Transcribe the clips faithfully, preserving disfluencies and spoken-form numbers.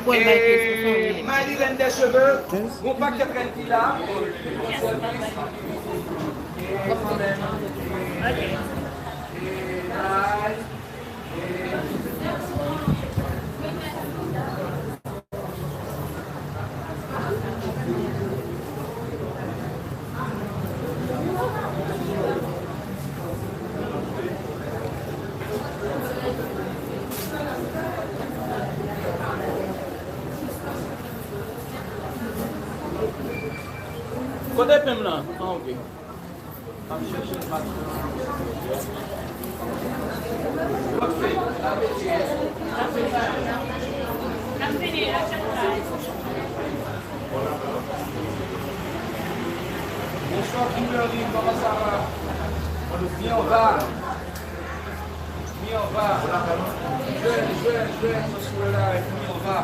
Mwen bay kez pou fanmi. Marilyn Descheveux, gon pakèt rèn ki la. Kote pen m nan? Ah, ok. Bonswa Kimberly, kòman sa va? Minerva. Minerva. Jwèn, jwèn, jwèn, mwen sou la, Minerva.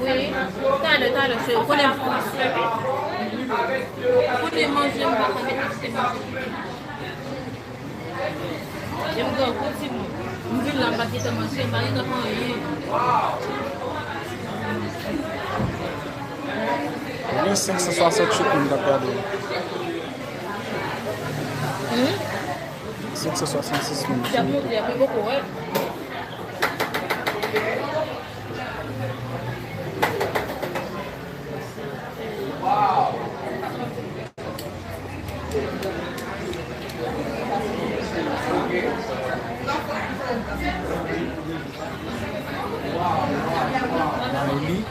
Wi, talè, talè, cheri, ou konnen, ou konnen manje, m pa ka met achte manje. E m grangou timoun. M vin la, m pa t gentan manje, m pa gentan fè anyen. Gen senk san swasanntuit moun k ap gade. Hmm? Senk san swasannsis moun. Y ap monte, y ap poko, wè. Maëlie.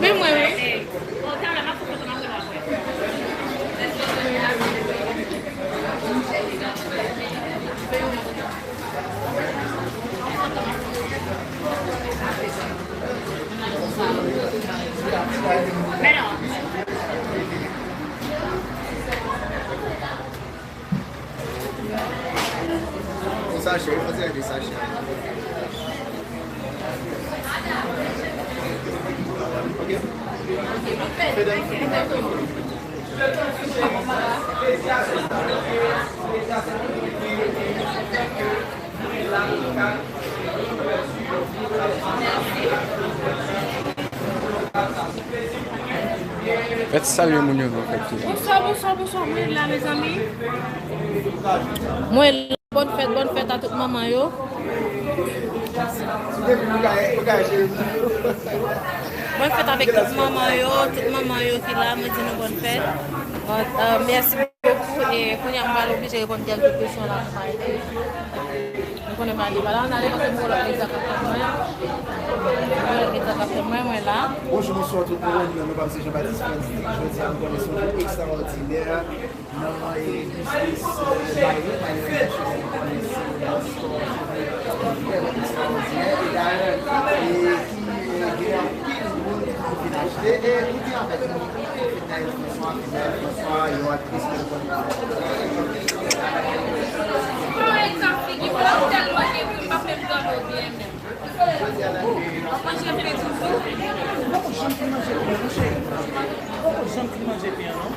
Men mwen, wi. Yon sachè, yon sachè de sachè. Ok. Fèt salye moun yo non, fèt ki. Bonswa, bonswa, bonswa. Mwen la, mezanmi. Mwen la, bòn fèt, bòn fèt a tout manman yo. Bòn fèt avèk tout manman yo, tout manman yo ki la, mwen di nou bòn fèt. Bon, euh, mèsi bokou. E kounye a, m pral oblije reponn kèlke kesyon la pou Maïlé. Nou konnen Maïlé pa la, ann ale paske m gen lòt medya k ap tann mwen. M gen lòt medya k ap tann mwen, mwen la. Bonjou, bonswa tout moun. Non, non pa m se Jean Baptiste Frantz Dick. Jodi a, nou konnen se yon jou ekstraòdinè nan, e, biznis, e, Maïlé. Maïlé se yon biznis, e, trè ekstraòdinè. E dayè, e, ki, e, gen anpil moun ki vin achte. E nou te avèk nou, ki Fednaelle François, Fednaelle François, yon aktris ke nou konnen. Ou poko janm fin manje pen an, non?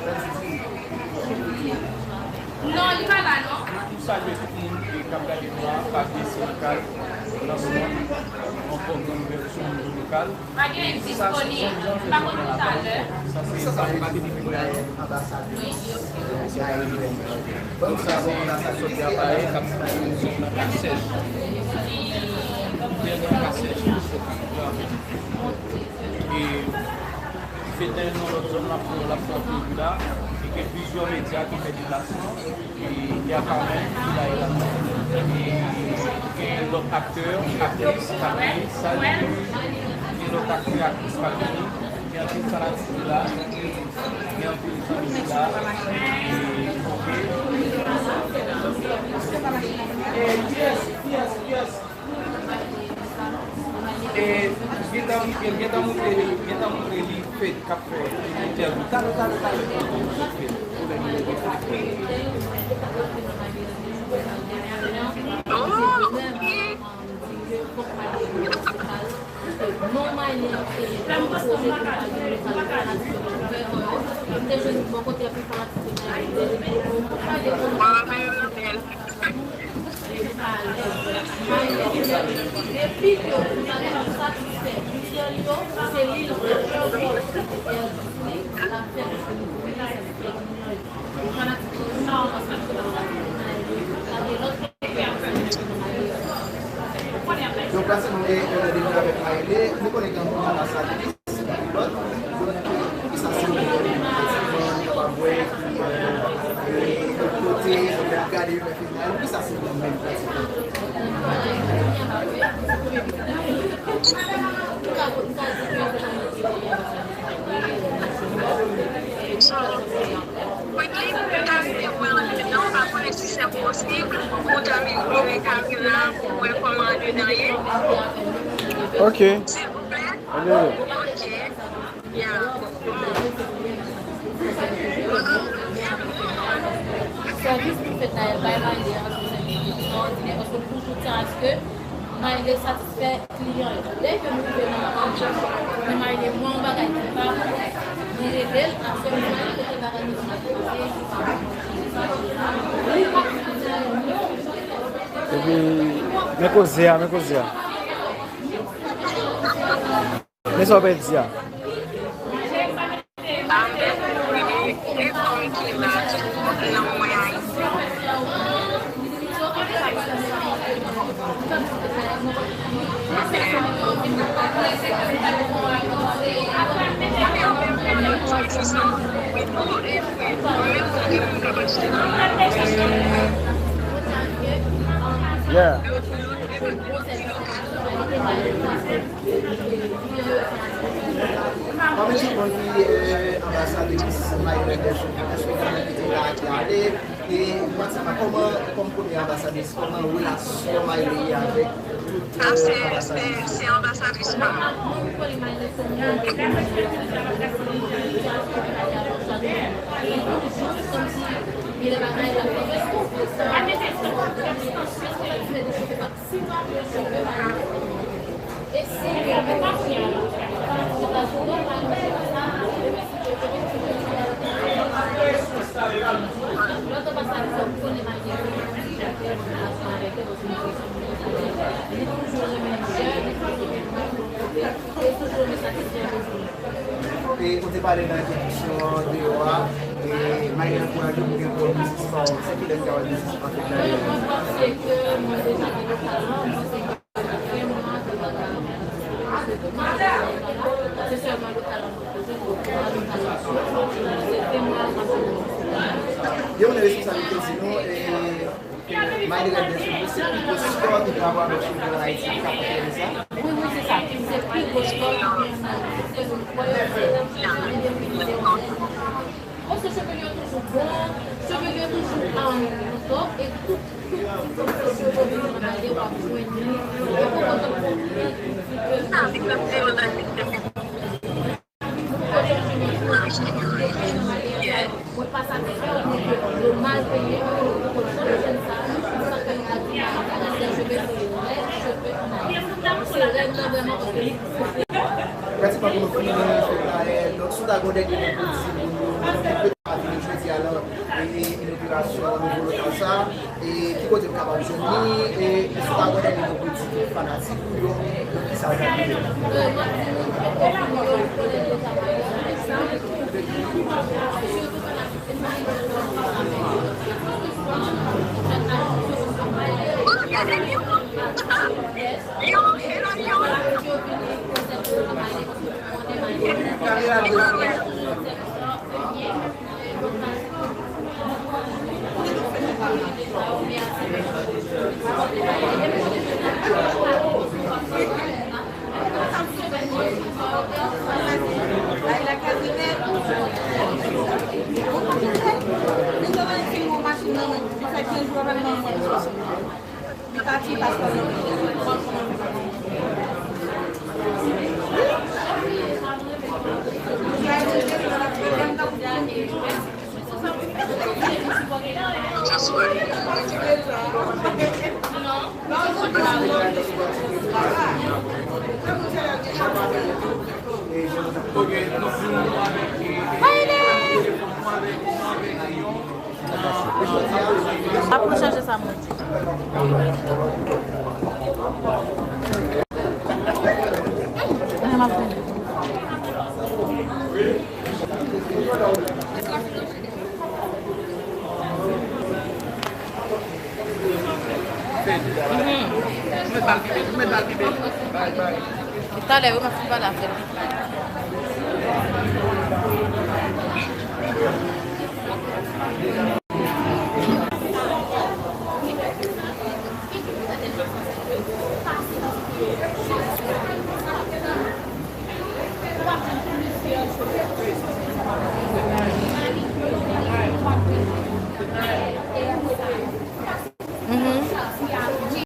Non, li pa la, non. M salye tout moun ki, k ap gade nou a, pa blese lokal, nan moman, anfòm nan nouvèl sou nivo lokal. Pa gen disponib. M pa konn pou talè. Sa se sa, pa gen anbasadè. Wi, ok. Sa se sòti a Parèy k ap fè yon zòn nan Kasèj. Yon zòn nan Kasèj. E Fednaelle nan lòt zòn l ap fè, l ap fè antrevou la. E gen plizyè medya ki fè deplasman. E y a Carmen ki la, e la. E gen lòt aktè, aktris k ap vini, sa, gen lòt aktè, aktris k ap vini. Gen anpil fanatik ki la. Gen anpil zanmi ki la. E, ok. E, yes, yes, yes. E, gentan, gentan montre li, gentan montre li Fed k ap fè entèvyou. Talè, talè, talè. Oh, ok. Depi ke ou pa satisfè lidè l yo, se li l ap fè. Fanatik yo, sa w panse sou la? Donk la se nou e, e, devlope avèk Maïlé, nou konnen gen anpil anbasadris, gen anpil lòt. Donk, poukisa se nou menm pratikan nou pa wè ki, e, e, lòt kote, nou menm gade yo, men Poukisa se nou menm pratikan? Quickly, m ta rete wè l, men m pa konnen si se posib pou w ta vin vire kamera pou w wè kòman andedan ye. Ok. Silvouplè. Andedan. Ok. Sèvis pou Fednaelle bay Maïlé an se yon sèvis ekstraòdinè, paske nou toujou tyen aske Maïlé satisfè kliyan yo. Dèyè ke nou rive nan, nan Maïlé, mwen yon bagay ki pa bon, mwen rele l, ap fè m konnen kote bagay yo ap pase, ki pa bon. Epi, men koze a, men koze a. Men sa w pral di a. Efò m ki la tou nan mwen Ayiti. Yeah. Kòman se konn ki, eh, anbasadris Maïlène Dèchevè, èske w konnen ki te la ki ale? E, Fatima, kòman, kòm premye anbasadris, kòman relasyon Maïlène ye avèk tout, eh, anbasadris? Se anbasadris pa m. E ou te pale nan entwodiksyon an deyò a, e Maïlène ankouraje w pou gen pwòp biznis pa w. Se kilè n ka wè biznis pa w fèt nan Maïlène? Yo, nou responsab te di nou, e, Maïlène Dèchevè, se pi gwo spò ki travay avèk cheve an Ayiti, sa konfime sa? Wi, wi, se sa. Se pi gwo spò ki gen an Ayiti. Paske cheve li yo toujou bon, cheve li yo toujou, um, top, e tout, tout, tout, tout cheve li yo nan Maïlène w ap jwenn li. Yo poko janm konprann ki fè Pratikman pou nou fini fèt la, eh, donk, si w ta gen yon dènye mo pou di moun yo, ki pèmèt nou vini jodi a nan, eh, inogirasyon nouvo lokal sa a, e ki kote m kapab jwenn li, e si w ta gen yon dènye mo pou di tout fanatik ou yo, donk, kisa w ta di yo? Ap nou chanje sa mwen di. Ann, m ap vini. Mhm. Ou mèt bal pi bèl, ou mèt bal pi bèl. Talè wi, m ap fin pale avè l.